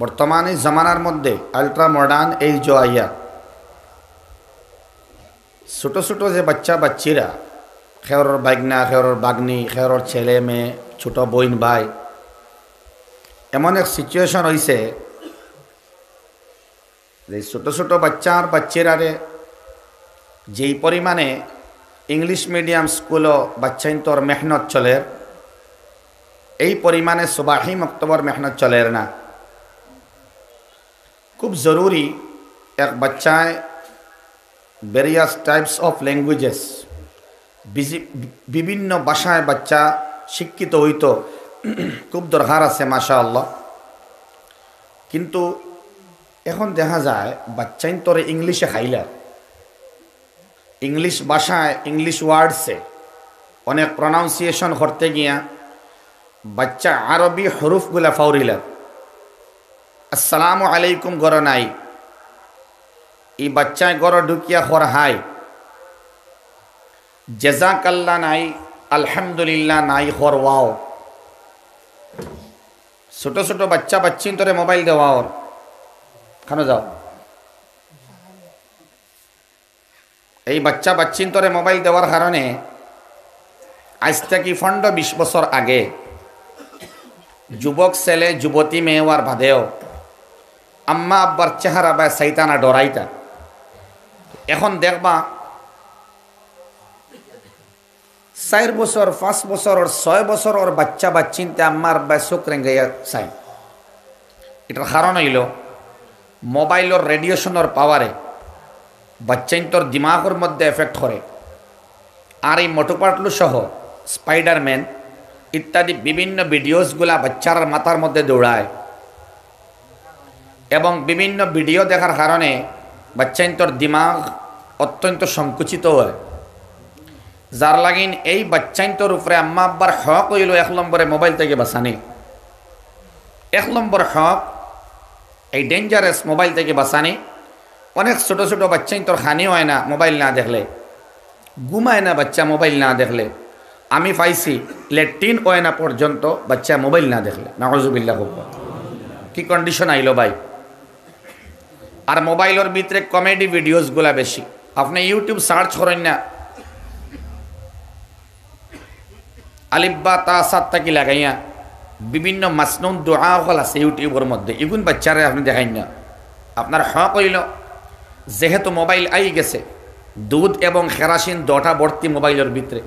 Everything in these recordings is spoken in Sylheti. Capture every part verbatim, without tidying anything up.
বর্তমানে জমানার মধ্যে আল্ট্রা মডার্ন এই যে আইয়া, ছোট ছোট যে বাচ্চা বাচ্চিরা, খেরর বাইগনা, খেরর বাগনি, খেরর ছেলে মেয়ে, ছোট বইন ভাই, এমন এক সিচুয়েশন হইছে যে ছোট ছোট বাচ্চা আর বাচ্চিরারে যেই পরিমাণে ইংলিশ মিডিয়াম স্কুলও বাচ্চাইন্তর মেহনত চলের, এই পরিমাণে সুবাহি মক্তবর মেহনত চলের না। খুব জরুরি এক বাচ্চায় ভেরিয়াস টাইপস অফ ল্যাঙ্গুয়েজেস, বিভিন্ন ভাষায় বাচ্চা শিক্ষিত হইতো খুব দরকার আছে, মাশাআল্লাহ। কিন্তু এখন দেখা যায় বাচ্চাইন্তরে ইংলিশে খাইলার, ইংলিশ ভাষায়, ইংলিশ ওয়ার্ডসে অনেক প্রনাউন্সিয়েশন করতে গিয়া বাচ্চা আরবি হরুফগুলা ফাউরিলার। আসসালামু আলাইকুম গর নাই, ই বাচ্চায় গর ঢুকিয়া খর হাই, জেজাকাল্লা নাই, আলহামদুলিল্লাহ নাই, খর ওয়াও। ছোট ছোট বাচ্চা বাচ্চিন্তরে মোবাইল দেওয়া ওর খানো যাও। এই বাচ্চা বাচ্চিন্তরে মোবাইল দেওয়ার কারণে আজ থাকি পনেরো বিশ বছর আগে যুবক ছেলে যুবতী মেয়ে হওয়ার বাদেও আম্মা আব্বার চেহারা বায় চাইতা না, ডরাইতা। এখন দেখবা চার বছর, পাঁচ বছর, ওর ছয় বছর, ওর বাচ্চা বাচ্চিন্তে আম্মা আব্বায় চোখ রেঙ্গাইয়া চাই। এটার কারণ হইল মোবাইলর রেডিয়েশনর পাওয়ারে বাচ্চাইন্তর দিমাগর মধ্যে এফেক্ট করে। আর এই মোটু পাতলু সহ স্পাইডারম্যান ইত্যাদি বিভিন্ন ভিডিওসগুলা বাচ্চার মাথার মধ্যে দৌড়ায় এবং বিভিন্ন ভিডিও দেখার কারণে বাচ্চাইন্তর দিমাগ অত্যন্ত সংকুচিত হয়, যার লাগিন এই বাচ্চাইন্তর উপরে আম্মা আব্বার হক হইল এক নম্বরে মোবাইল থেকে বাঁচানি। এক নম্বর হক এই ডেঞ্জারাস মোবাইল থেকে বাঁচানি। অনেক ছোট ছোট বাচ্চাইন্তর খানি হয় না মোবাইল না দেখলে, ঘুমায় না বাচ্চা মোবাইল না দেখলে। আমি পাইছি লেট্রিন হয় না পর্যন্ত বাচ্চা মোবাইল না দেখলে। নাউজুবিল্লাহ, কি কন্ডিশন আইলো ভাই। আর মোবাইলর ভিতরে কমেডি ভিডিওসগুলা বেশি। আপনি ইউটিউব সার্চ করেন না, আলিফ বা তা সাত থাকি লাগাইয়া বিভিন্ন মাসনুন দোয়া হল আছে ইউটিউবর মধ্যে, ইগুন বাচ্চারে আপনি দেখাইন না। আপনার হক হইল, যেহেতু মোবাইল আই গেছে, দুধ এবং কেরাসিন দুটা ভর্তি মোবাইলর ভিতরে,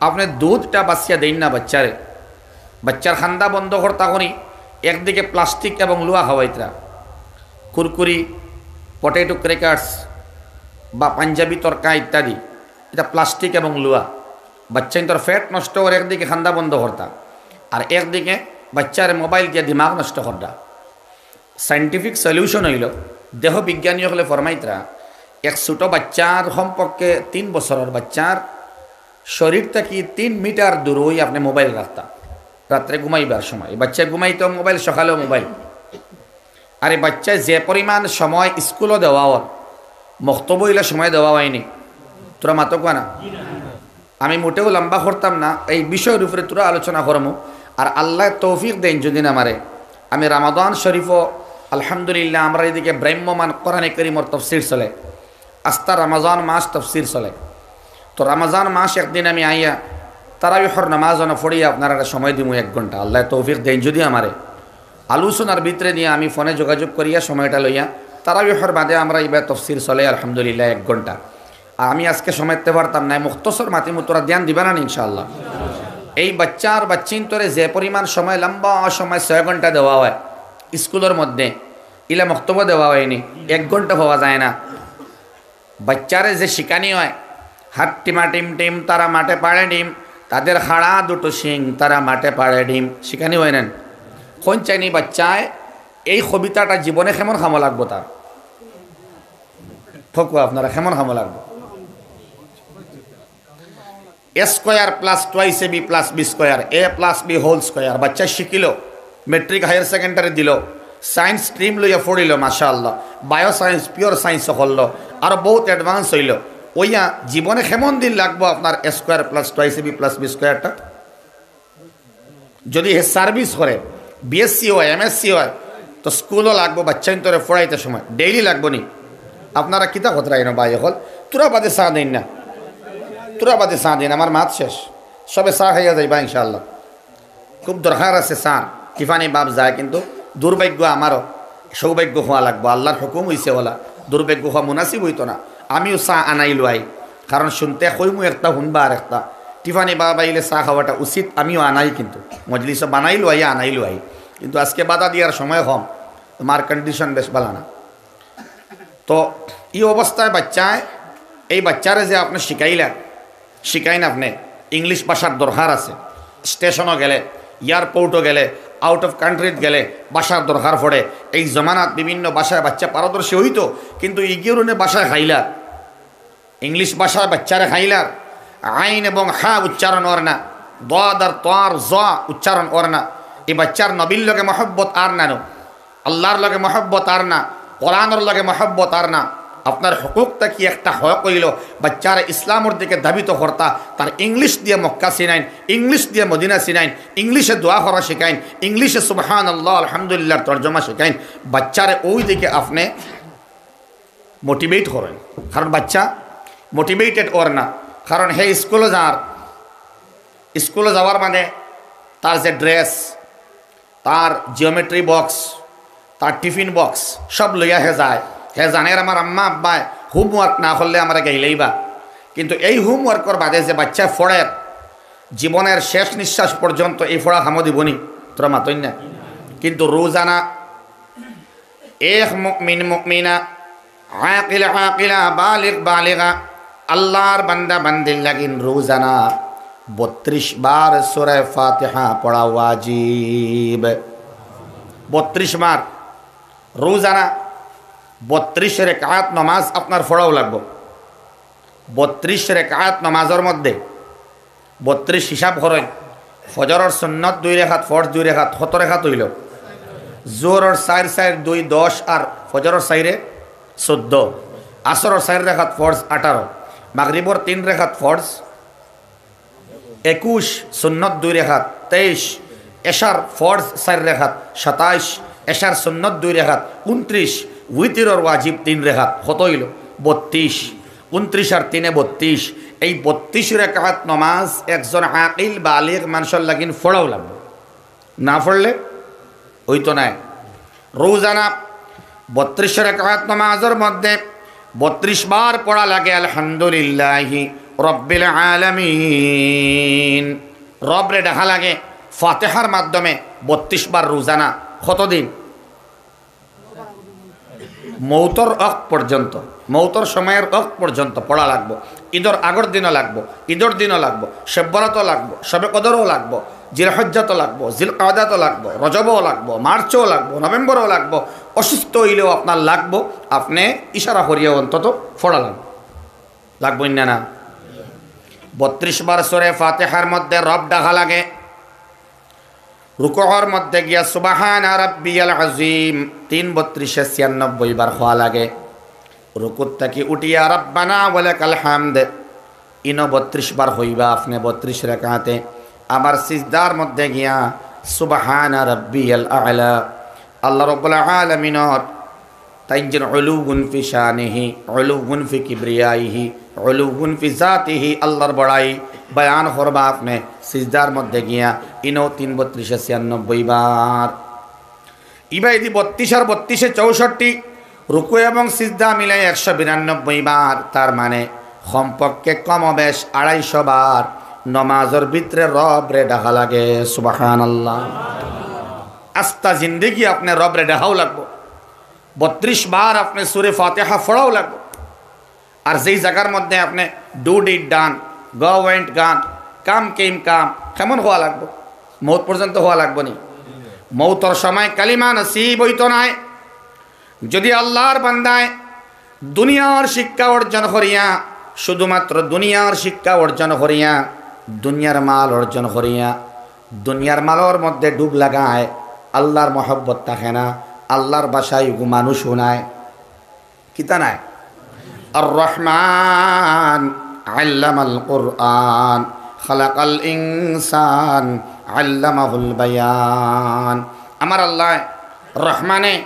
আপনি দুধটা বাঁচিয়া দেইন না বাচ্চারে। বাচ্চার খান্দা বন্ধ করতা করি, একদিকে প্লাস্টিক এবং লোহা খাওয়াইতরা, কুরকুরি, পটেটো ক্র্যাকার্স বা পাঞ্জাবি তরকা ইত্যাদি, এটা প্লাস্টিক এবং লোহা। বাচ্চাইন্তর ফ্যাট নষ্ট করে একদিকে খান্দা বন্ধ করতা, আর একদিকে বাচ্চার মোবাইল দিয়া দিমাগ নষ্ট করতা। সায়েন্টিফিক সলিউশন হইল, দেহ বিজ্ঞানী হকলে ফরমাইতরা, এক ছোট বাচ্চার সম্পর্কে তিন বছরের বাচ্চার শরীর থাকি তিন মিটার দূরই আপনি মোবাইল রাখতা। রাত্রে ঘুমাইবার সময় এই বাচ্চা ঘুমাইতো মোবাইল, সকালেও মোবাইল। আর এই বাচ্চায় যে পরিমাণ সময় স্কুলও দেওয়া ওর, মক্তবও ইলা সময় দেওয়া হয়নি। তোরা মাতো কোয়া না? আমি মোটেও লম্বা করতাম না, এই বিষয়ের উপরে তোরা আলোচনা করমু। আর আল্লাহ তৌফিক দেন যদি না মারে, আমি রামাদান শরীফও আলহামদুলিল্লাহ আমরা এদিকে ভ্রাম্যমান কোরআনে করিমর তফসির চলে, আস্তা রামাজান মাস তফসির চলে। তো রামাজান মাস একদিন আমি আইয়া তারাবিহর নামাজ অন পড়িয়া আপনারা সময় দিমু এক ঘন্টা, আল্লাহ তৌফিক দেন যদি আমারে। আলোচনার ভিতরে দিয়া আমি ফোনে যোগাযোগ করিয়া সময়টা লইয়া তারাবিহর বাদে আমরা ইবা তফসির চলে আলহামদুলিল্লাহ এক ঘন্টা। আর আমি আজকে সময় দিতে পারতাম না, মুখতসর মাতি মুতরা ধ্যান দিবা না ইনশাআল্লাহ। এই বাচ্চা আর বাচ্চিন্তরে যে পরিমাণ সময়, লম্বা সময় ছয় ঘন্টা দেওয়া হয় স্কুলের মধ্যে, ইলা মক্তবও দেওয়া হয়নি, এক ঘন্টা পাওয়া যায় না। বাচ্চারে যে শিখানি হয়, হাত টিমা টিম টিম, তারা মাঠে পাড়ে ডিম, তাদের খাড়া দুটো শিং, তারা মাঠে পাড়ে ডিম, শিখানি হয় না? কোন চাইনি বাচ্চায় এই কবিতাটা জীবনে কেমন খামো লাগবো তার? ঠকুয়া আপনারা, কেমন খামো লাগবো? A square plus twice A B plus B square, A plus B whole square। বাচ্চা শিখিল, মেট্রিক হায়ার সেকেন্ডারি দিল, সায়েন্স স্ট্রিম লইয়া পড়িল, মাশাআল্লাহ, বায়ো সায়েন্স, পিওর সায়েন্স করলো, আরো বহুত অ্যাডভান্স হইল। ওইয়া জীবনে কেমন দিন লাগবো আপনার A square plus twice A B plus B স্কোয়ারটা? যদি হে সার্ভিস করে, বিএসসি হয়, এমএসসি হয়, তো স্কুলও লাগবো, বাচ্চাইন্তরে পড়াইতে সময় ডেইলি লাগবো নি? আপনারা কিতা কথা রাইন ভাই অকল? থুড়া বাদে চা দেইন না, থুড়া বাদে চা দেইন, আমার মাত শেষ। সবে চা খাইয়া যাইবা ইনশাআল্লাহ। খুব দরকার আছে চা। টিফানি বাপ যায়, কিন্তু দুর্ভাগ্য আমারও, সৌভাগ্য হওয়া লাগবো। আল্লাহর হুকুম অইছে ওলা, দুর্ভাগ্য হওয়া মুনাসিব অইতো না। আমিও চা আনাই লই, কারণ শুনতে কইমু একটা, হুনবা আর একটা। টিফানি বাপ আইলে চা খাওয়াটা উচিত, আমিও আনাই, কিন্তু মজলিসও বানাই লই, আনাই লই। কিন্তু আজকে বাধা দিয়ার সময় কম, আমার কন্ডিশন বেশ ভালা না। তো ই অবস্থায় বাচ্চায়, এই বাচ্চারে যে আপনে শিখাইলা, শিখাইন আপনে, ইংলিশ ভাষার দরকার আছে। স্টেশনও গেলে, এয়ারপোর্টও গেলে, আউট অফ কান্ট্রিত গেলে ভাষার দরকার পড়ে। এই জমানাত বিভিন্ন ভাষায় বাচ্চা পারদর্শী অইতো, কিন্তু ইগিয়ে উনি ভাষায় খাইলা, ইংলিশ ভাষায় বাচ্চারে খাইলার, আইন এবং হা উচ্চারণ অর না, দদ আর তর জ উচ্চারণ অর না। এই বাচ্চার নবীর লগে মহব্বত আর না নো, আল্লাহর লগে মহব্বত আর না, কোরআনর লগে মহব্বত আর না। আপনার হকুক থাকি একটা হক অইলো, বাচ্চারে ইসলামর দিকে ধাবিত করতা, তার ইংলিশ দিয়া মক্কা চিনাইন, ইংলিশ দিয়া মদিনা চিনাইন, ইংলিশে দোয়া করা শিখাইন, ইংলিশে সুবহানাল্লাহ, আলহামদুলিল্লাহর তর্জমা শিখাইন। বাচ্চারে ওই দিকে আপনে মোটিভেট করেন, কারণ বাচ্চা মোটিভেটেড অর না। কারণ হে স্কুলো যার, স্কুলো যাওয়ার মানে তার যে ড্রেস, তার জিওমেট্রি বক্স, তার টিফিন বক্স সব লইয়া হে যায়। হে জানের আমার আম্মা আব্বায় হোমওয়ার্ক না করলে আমারে গাইলাইবা। কিন্তু এই হোমওয়ার্কর বাদে যে বাচ্চা পড়ের, জীবনের শেষ নিঃশ্বাস পর্যন্ত এই পড়া কামো দিবো নি? থুড়া মাতইন না। কিন্তু রোজানা এক মুমিন মুমিনা, আকিল আকিলা, বালিগ বালিগা, আল্লাহর বান্দা বান্দির লাগিন রোজানা বত্রিশ বার সূরা ফাতিহা পড়া ওয়াজিব। বত্রিশ বার রোজানা বত্রিশ রেকাত নামাজ আপনার পড়াও লাগবো। বত্রিশ রেকাত নামাজর মধ্যে বত্রিশ হিসাব করইন। ফজরর সুন্নত দুই রেকাত, ফরজ দুই রেকাত, কত রেকাত অইলো? জোহরর চাইর, চাইর দুই দশ, আর ফজরর চাইরে চৌদ্দ, আসরর চাইর রেকাত, ফরজ আঠারো, মাগরিবর তিন রেকাত, ফরজ একুশ, সুন্নত দুই রেকাত তেইশ, এশার ফরজ চাইর রেকাত সাতাইশ, এশার সুন্নত দুই রেকাত ঊনত্রিশ, উইতিরর ওয়াজিব তিন রেকাত, কত অইলো? বত্রিশ। ঊনত্রিশ আর তিনে বত্রিশ। এই বত্রিশ রেকাত নামাজ একজন আকিল বালিগ মানষর লাগিন পড়াও লাগবো, না পড়লে অইতো নায়। রোজানা বত্রিশ রেকাত নামাজর মধ্যে বত্রিশ বার পড়া লাগে আলহামদুলিল্লাহি রাব্বিল আলামিন। রবরে ডাকা লাগে ফাতিহার মাধ্যমে বত্রিশ বার রোজানা। কতদিন? মৌতর অক পর্যন্ত, মৌতর সময়র অক পর্যন্ত পড়া লাগবো। ঈদর আগর দিনও লাগবো, ঈদর দিনও লাগবো, শবে বরাতও লাগবো, শবে কদরও লাগবো, জিলহজ্জাতও লাগবো, জিলকাদাতও লাগবো, রজবও লাগবো, মার্চও লাগবো, নভেম্বরও লাগবো। অসুস্থ অইলেও আপনার লাগবো, আপনে ইশারা করিয়া অন্তত পড়া লাগবো। লাগবো না, না? বত্রিশ বার সূরা ফাতিহার মধ্যে রব ডাকা লাগে। রুকুর মধ্যে গিয়া সুবহানা রাব্বিয়াল আযীম তিন বত্রিশে ছিয়ানব্বই বার কওয়া লাগে। রুকুত থাকি উঠিয়া রব্বানা ওয়ালাকাল হামদ, ইনো বত্রিশ বার কইবা আপনে বত্রিশ রেকাতে। আবার সিজদার মধ্যে গিয়া সুবহানা রাব্বিয়াল আ'লা, আল্লাহ রাব্বুল আলামিনর তাইন যেন উলুগুন ফি শানিহি, উলুগুন ফি কিবরিয়াইহি, উলুগুন ফি জাতিহি, আল্লাহর বড়াই বয়ান করবা আপনে সিজদার মধ্যে গিয়া, ইনো তিন বত্রিশে ছিয়ানব্বই বার। ইবাইদি বত্রিশ আর বত্রিশে চৌষট্টি, রুকু এবং সিজদা মিলাই একশো বিরানব্বই বার, তার মানে কমপক্ষে কম বেশ আড়াইশো বার নমাজর ভিতরে রবরে ডাকা লাগে। সুবহানাল্লাহ। আস্তা জিন্দেগি আপনে রবরে ডাকাও লাগবো। বত্রিশ বার আপনে সূরা ফাতিহা পড়াও লাগবো। আর যেই জাগার মধ্যে আপনে do did done, go went gone, come came come, কেমন কওয়া লাগবো? মউত পর্যন্ত কওয়া লাগবো নি? মউতর সময় কালিমা নসিব অইতো নায়। যদি আল্লাহর বান্দায় দুনিয়ার শিক্ষা অর্জন করিয়া, শুধুমাত্র দুনিয়ার শিক্ষা অর্জন করিয়া, দুনিয়ার মাল অর্জন করিয়া, দুনিয়ার মালর মধ্যে ডুব লাগায়, আল্লাহর মহব্বত থাকে না, আল্লাহর ভাষায় ইগু মানুষ হুনায়, কিতা নায়? আর রহমান আল্লামাল কুরআন, খালাকাল ইনসান, আল্লামাহুল বায়ান। আমার আল্লাহ রহমানে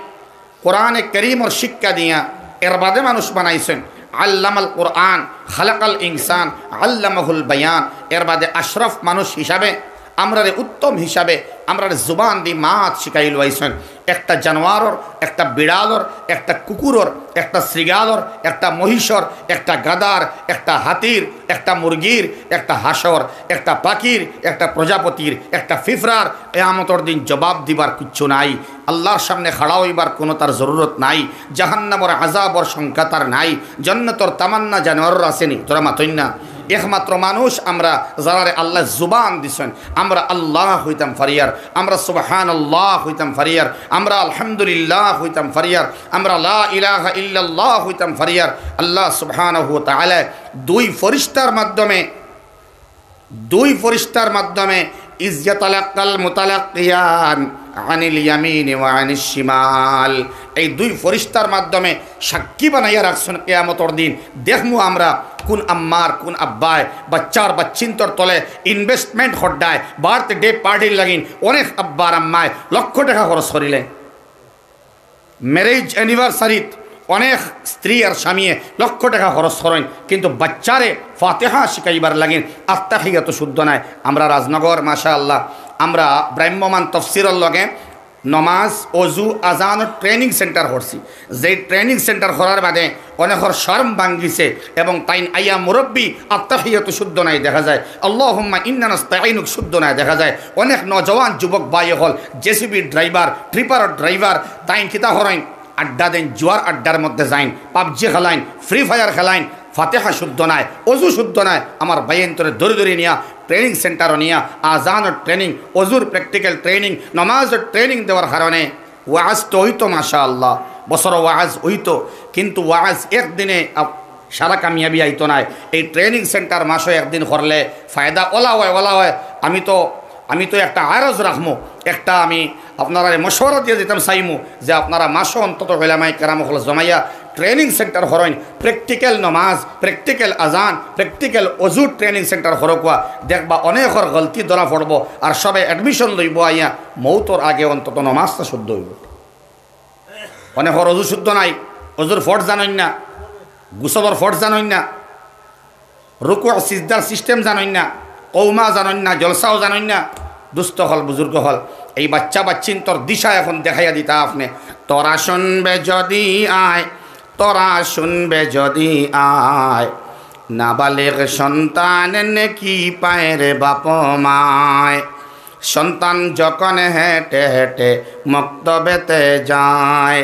কোরআনে করিমর শিক্ষা দিয়া এর বাদে মানুষ বানাইছইন। আল্লামাল কোরআন, খালাকাল ইনসান, আল্লামাহুল বায়ান। এর বাদে আশরাফ মানুষ হিসাবে, আমরারে উত্তম হিসাবে, আমরারে জুবান দি মাত শিখাই লইছইন। একটা জানোয়ারর, একটা বিড়ালর, একটা কুকুরর, একটা শৃগালর, একটা মহিষর, একটা গাধার, একটা হাতির, একটা মুরগির, একটা হাঁসর, একটা পাখির, একটা প্রজাপতির, একটা ফিফরার কিয়ামতর দিন জবাব দিবার কিচ্ছু নাই। আল্লাহর সামনে খাড়া অইবার কুনু তার জরুরত নাই। জাহান্নামর আযাবর শঙ্কা তার নাই। জান্নাতর তামান্না জানোয়ারর আছেনি, তোরা মাতইন না। একমাত্র মানুষ আমরা যারারে আল্লায় জুবান দিছইন, আমরা আল্লাহ কইতাম ফারিয়ার, আমরা সুবহানাল্লাহ কইতাম ফারিয়ার, আমরা আলহামদুলিল্লাহ কইতাম ফারিয়ার, আমরা লা ইলাহা ইল্লাল্লাহ কইতাম ফারিয়ার। আল্লাহ সুবহানাহু ওয়া তাআলা দুই ফিরিস্তার মাধ্যমে, দুই ফিরিস্তার মাধ্যমে, ইজ ইয়াতালাক্কাল মুতালাক্কিয়ান আনিল ইয়ামিনি ওয়া আনিশ শিমাল, এই দুই ফিরিস্তার মাধ্যমে সাক্ষী বানাইয়া রাখছইন কিয়ামতর দিন। দেখমু আমরা কুন আম্মার, কুন আব্বায় বাচ্চার বাচ্চিন্তর তলে investment কররায়, বার্থডে পার্টির লাগিন অনেক আব্বার আম্মায় লক্ষ টেকা খরচ করিলে, ম্যারেজ অ্যানিভার্সারিত অনেক স্ত্রী আর স্বামীয়ে লক্ষ টেকা খরচ করইন, কিন্তু বাচ্চারে ফাতিহা শিখাইবার লাগিন আত্তাহিয়াতু শুদ্ধ নায়। আমরা রাজনগর, মাশাআল্লাহ, আমরা ভ্রাম্যমান তফসিরর লগে নমাজ, অজু, আজানর ট্রেনিং সেন্টার করছি। যেই ট্রেনিং সেন্টার করার বাদে অনেকর শরম ভাঙ্গিছে এবং তাইন আইয়া মুরব্বি আত্তাহিয়াতু শুদ্ধ নায় দেখা যায়, আল্লাহুম্মা ইন্না নাস্তাইনুক শুদ্ধ নায় দেখা যায়। অনেক নওজোয়ান যুবক ভাই অকল, জেসিবি ড্রাইভার, ট্রিপার ড্রাইভার, তাইন কিতা করইন? আড্ডা দেইন, জুয়ার আড্ডার মধ্যে যাইন, পাবজি খেলাইন, ফ্রি ফায়ার খেলাইন, ফাতিহা শুদ্ধ নায়, অজু শুদ্ধ নায়। আমার ভাইয়াইন্তরে ধরি ধরি নিয়া ট্রেনিং সেন্টারো নিয়া আজানর ট্রেনিং, অজুর প্র্যাকটিক্যাল ট্রেনিং, নমাজর ট্রেনিং দেওয়ার কারণে ওয়াজ তো অইতো, মাশাআল্লাহ, বছরো ওয়াজ অইতো, কিন্তু ওয়াজ একদিনে আপ-, সারা কামিয়াবি আইতো নায়। এই ট্রেনিং সেন্টার মাসো একদিন করলে ফায়দা অলা অয়, অলা অয়। আমি তো, আমি তো একটা আরজ রাখমু, একটা আমি আপনারারে মশওয়ারা দিয়া দিতাম চাইমু যে আপনারা মাসো অন্তত উলামায়ে কেরাম অকল জমাইয়া ট্রেনিং সেন্টার করইন, প্র্যাকটিক্যাল নমাজ, প্র্যাকটিক্যাল আজান, প্র্যাকটিক্যাল অজুর ট্রেনিং সেন্টার করউক্কা। দেখবা অনেকর গলতি ধরা পড়বো, আর সবে অ্যাডমিশন লইবো আইয়া মৌতর আগে অন্তত নমাজটা শুদ্ধ অইবো। অনেকর অজু শুদ্ধ নাই, অজুর ফরজ জানইন না, গোসলর ফরজ জানইন না, রুকু সিজদার সিস্টেম জানইন না, কওমা জানইন না, জলসাও জানইন না। দুস্ত অকল, বুজুর্গ অকল, এই বাচ্চা বাচ্চিন্তর দিশা এখন দেখাইয়া দিতা আপনে। তোরা শুনবে যদি আয়, তোরা শুনবে যদি আয়, নাবালিগ সন্তান নেকি পায় রে বাপ মায়। সন্তান যখন হেঁটে হেঁটে মক্তবেতে যায়,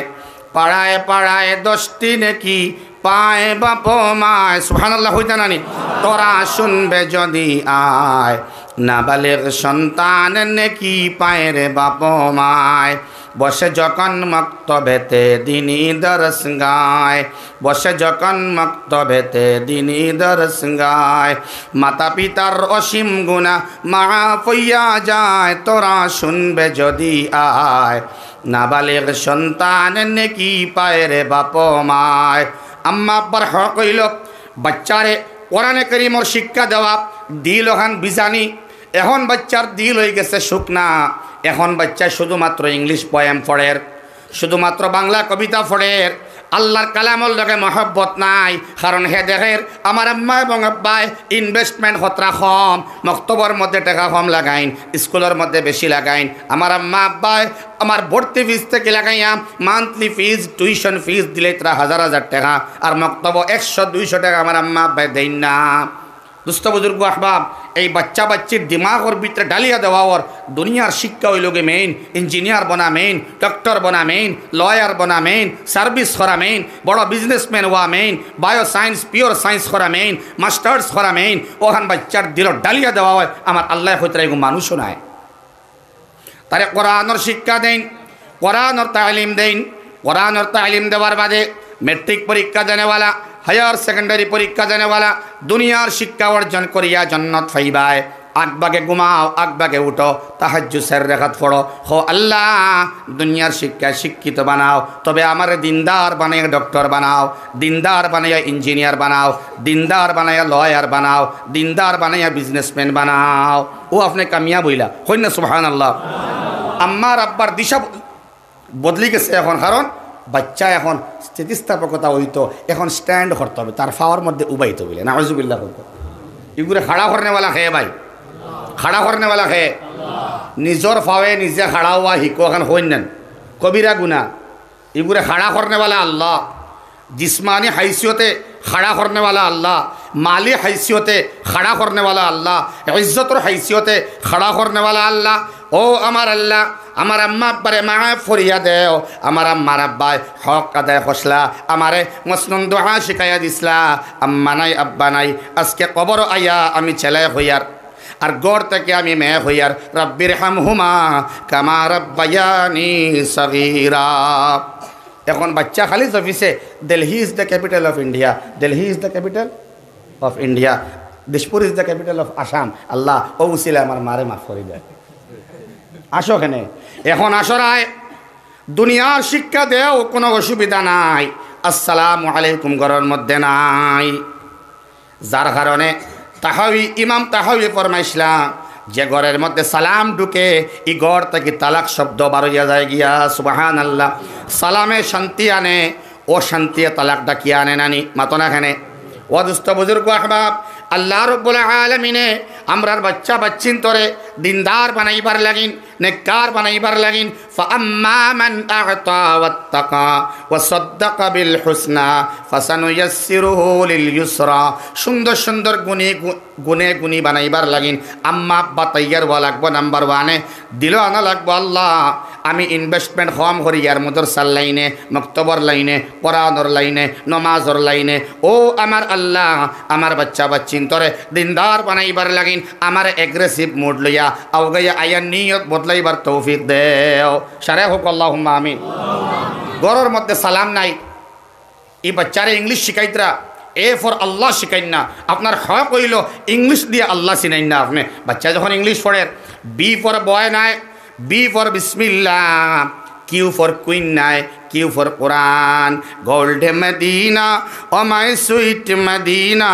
পাড়ায় পাড়ায় দশটি নেকি পায় বাপ মায়। সুবহানাল্লাহ কইতা নানি? তোরা শুনবে যদি আয়, নাবালিগ সন্তান নেকি পায় রে বাপ মায়। বসে যখন মক্তবেতে দিনি দরস গায়, বসে যখন মক্তবেতে দিনি দরস গায়, মাতা পিতার অসীম গুনাহ মাফ অইয়া যায়। তোরা শুনবে যদি আয়, নাবালিগ সন্তান নেকি পায় রে বাপ মায়। আম্মা আব্বার হক অইলো বাচ্চারে কোরআনে করিমর শিক্ষা দেওয়া, দিল অখান ভিজানি। এখন বাচ্চার দিল অইগেছে শুকনা, এখন বাচ্চায় শুধুমাত্র ইংলিশ পোয়েম পড়ের, শুধুমাত্র বাংলা কবিতা পড়ের, আল্লাহর কালামর লগে মহব্বত নাই। কারণ হে দেখের, আমার আম্মা এবং আব্বায় ইনভেস্টমেন্ট কতরা কম, মক্তবর মধ্যে টেকা কম লাগাইন, স্কুলর মধ্যে বেশি লাগাইন। আমার আম্মা আব্বায় আমার ভর্তি ফিজ থাকি লাগাইয়া মান্থলি ফিজ, টিউশন ফিজ দিলে তারা হাজার হাজার টেকা, আর মক্তবো একশো দুইশো টেকা আমার আম্মা আব্বায় দেইন না। দুস্ত বুজুর্গ আহবাব, এই বাচ্চা বাচ্চির দিমাগর ভিতরে ডালিয়া দেওয়া অর দুনিয়ার শিক্ষা অইলোগি মেইন, ইঞ্জিনিয়ার বনা মেইন, ডক্টর বনা মেইন, লয়ার বনা মেইন, সার্ভিস করা মেইন, বড় বিজনেসম্যান অওয়া main, bio science, pure science করা মেইন, মাস্টার্স করা মেইন। অখান বাচ্চার দিলো ডালিয়া দেওয়া অয়, আমার আল্লায় কইতরা এগু মানুষও নায়। তারে কোরআনর শিক্ষা দেইন, কোরআনর তালিম দেইন। কোরআনর তালিম দেওয়ার বাদে ম্যাট্রিক পরীক্ষা দেনেওয়ালা, হায়ার সেকেন্ডারি পরীক্ষা দেনেওয়ালা, দুনিয়ার শিক্ষা অর্জন করিয়া জন্নত পাইবায়। আগ বাগে ঘুমাও, আগ বাগে উঠো, তাহাজ্জুদ চাইর রাকাত পড়ো। কও, "আল্লাহ, দুনিয়ার শিক্ষায় শিক্ষিত বানাও, তবে আমারে দিনদার বানাইয়া ডক্টর বানাও, দিনদার বানাইয়া ইঞ্জিনিয়ার বানাও, দিনদার বানাইয়া লয়ার বানাও, দিনদার বানাইয়া বিজনেসম্যান বানাও।" অউ আপনে কামিয়াব অইলা। কইন না সুবহানাল্লাহ। আম্মার আব্বার দিশা বদলি গেছে এখন, কারণ বাচ্চা এখন স্থিতিস্থাপকতা অইতো, এখন stand করতে হবে, তার পাওর মধ্যে উবাইতো বলে। নাউজুবিল্লাহ। ইগুরে খাড়া করনেওয়ালা কে ভাই? খাড়া করনেওয়ালা কে? নিজর পাওয়ে নিজে খাড়া অওয়া হিকো, এখন কইন না, কবিরা গুনা। ইগুরে খাড়া করনেওয়ালা আল্লাহ। জিসমানি হাইসিয়তে খাড়া করনেওয়ালা আল্লাহ, মালি হাইসিয়তে খাড়া করনেওয়ালা আল্লাহ, ইজ্জতর হাইসিয়তে খাড়া করনেওয়ালা আল্লাহ। ও আমার আল্লাহ, আমার আম্মা আব্বারে মাফ করিয়া দেও। আমার আম্মার আব্বায় হক আদায় করছলা, আমারে মসনুন দোয়া শিখাইয়া দিছলা। আম্মা নাই, আব্বা নাই, আজকে কবর আইয়া আমি ছেলে হইয়ার, আর ঘর থেকে আমি মেয়ে হইয়ার। রব্বির হামহুমা কামা রব্বায়ানি সগীরা। এখন বাচ্চা খালি অফিসে, Delhi is the capital of India, Delhi is the capital of India, Dispur is the capital of Assam। আল্লাহ, ও উসিলে আমার মারে মাফ করি দেয়। আসো এখানে, এখন আসো রায়, দুনিয়ার শিক্ষা দেও, কোনো অসুবিধা নাই। আসসালামু আলাইকুম ঘরর মধ্যে নাই। যার কারণে তাহাবি, ইমাম তাহাবি ফরমাইছলা, যে ঘরর মধ্যে সালাম ঢুকে, ই ঘর থাকি তালাক শব্দ বারইয়া যায় গিয়া। সুবহানাল্লাহ। সালামে শান্তি আনে, অশান্তিয়ে তালাক ডাকিয়া আনে না নি? মাতো না কেনে? ও দোস্ত বুজুর্গ আহবাব, আল্লাহ রব্বুল আলামিনে আমরার বাচ্চা বাচ্চিন্তরে দিনদার বানাইবার লাগিন, নেককার বানাইবার লাগিন। فأما من أعطى واتقى وصدق بالحسنى فسنيسره لليسرى। সুন্দর সুন্দর গুণী গু-, গুণে গুণী বানাইবার লাগিন। আম্মা আব্বা তৈয়ার অওয়া লাগবো নাম্বার ওয়ানে, দিলো আনা লাগবো। আল্লাহ, আমি investment কম করিয়ার মাদ্রাসার লাইনে, মক্তবর লাইনে, কোরআনর লাইনে, নমাজর লাইনে। ও আমার আল্লাহ, আমার বাচ্চা বাচ্চিন্তরে দিনদার বানাইবার লাগিন, আমার aggressive mood লইয়া আউগাইয়া আইয়ার নিয়ত বদলাইবার তৌফিক দেও। সারে হোক আল্লাহুম্মা আমিন। ঘরর মধ্যে সালাম নাই, ই বাচ্চারে English শিখাইতরা, A for আল্লাহ শিখাইন না। আপনার হক অইলো English দিয়া আল্লাহ চিনাইন না আপনে। বাচ্চা যখন English পড়ের, B for boy নায়, B for বিসমিল্লাহ, Q for queen নায়, Q for Quran. Golden Medina, oh my sweet Medina,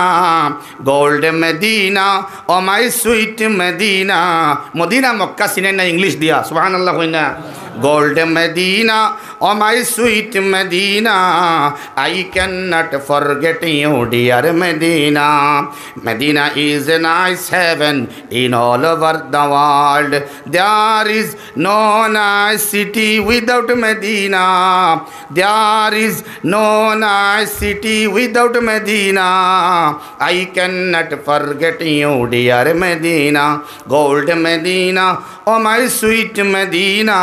Golden Medina, oh my sweet Medina। Medina Mecca চিনাইন না English দিয়া, সুবহানাল্লাহ কইন না। Golden Medina, oh my sweet Medina, I cannot forget you, dear Medina. Medina is a nice heaven in all over the world. There is no nice city without Medina. There is no nice city without Medina. I cannot forget you, dear Medina. Gold Medina, oh my sweet Medina,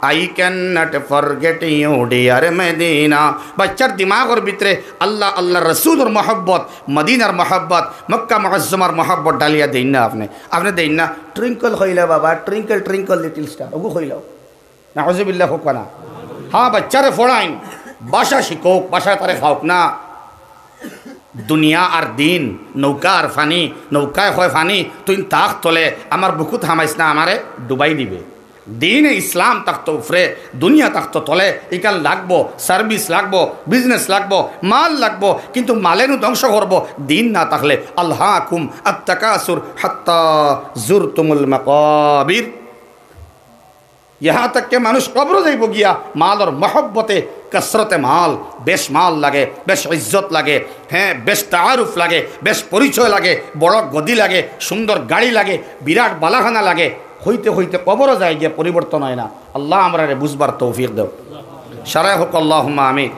I cannot forget you, dear Medina। বাচ্চার দিমাগর ভিতরে আল্লাহ, আল্লাহর রসুলর মহব্বত, মদিনার মহব্বত, মক্কা মুআজ্জমার মহব্বত ডালিয়া দেইন না আপনে। আপনে দেইন না, "Twinkle কইলা বাবা, twinkle, twinkle little star", ওগু কইলাও। নাউজুবিল্লাহ হোক না। হ্যাঁ, বাচ্চারে পড়াইন, ভাষা শিখোক, ভাষা তারে খাওক না। দুনিয়া আর দিন, নৌকা আর পানি, নৌকায় কয় পানি, তুই তাক তলে, আমার বুকুত হামাইস না, আমারে ডুবাই দিবে। দিনে ইসলাম থাকতো উপরে, দুনিয়া থাকতো তলে, ইখান লাগবো, service লাগবো, business লাগবো, মাল লাগবো, কিন্তু মালে নু ধ্বংস করবো, দিন না থাকলে। আলহাকুম আত্তাকাসুর হাত্তা জুরতুমুল মাকাবির। ইহা তাক মানুষ কবরো যাইবো গিয়া, মালর মহব্বতে, কসরতে মাল, বেশ মাল লাগে, বেশ ইজ্জত লাগে, হ্যাঁ, বেশ তাআরুফ লাগে, বেশ পরিচয় লাগে, বড় গদি লাগে, সুন্দর গাড়ি লাগে, বিরাট বালাখানা লাগে, হইতে হইতে কবরো যায় গিয়া পরিবর্তন হয় না। আল্লাহ আমরারে বুঝবার তৌফিক দেও। সারায় হোক আল্লাহুম্মা আমিন।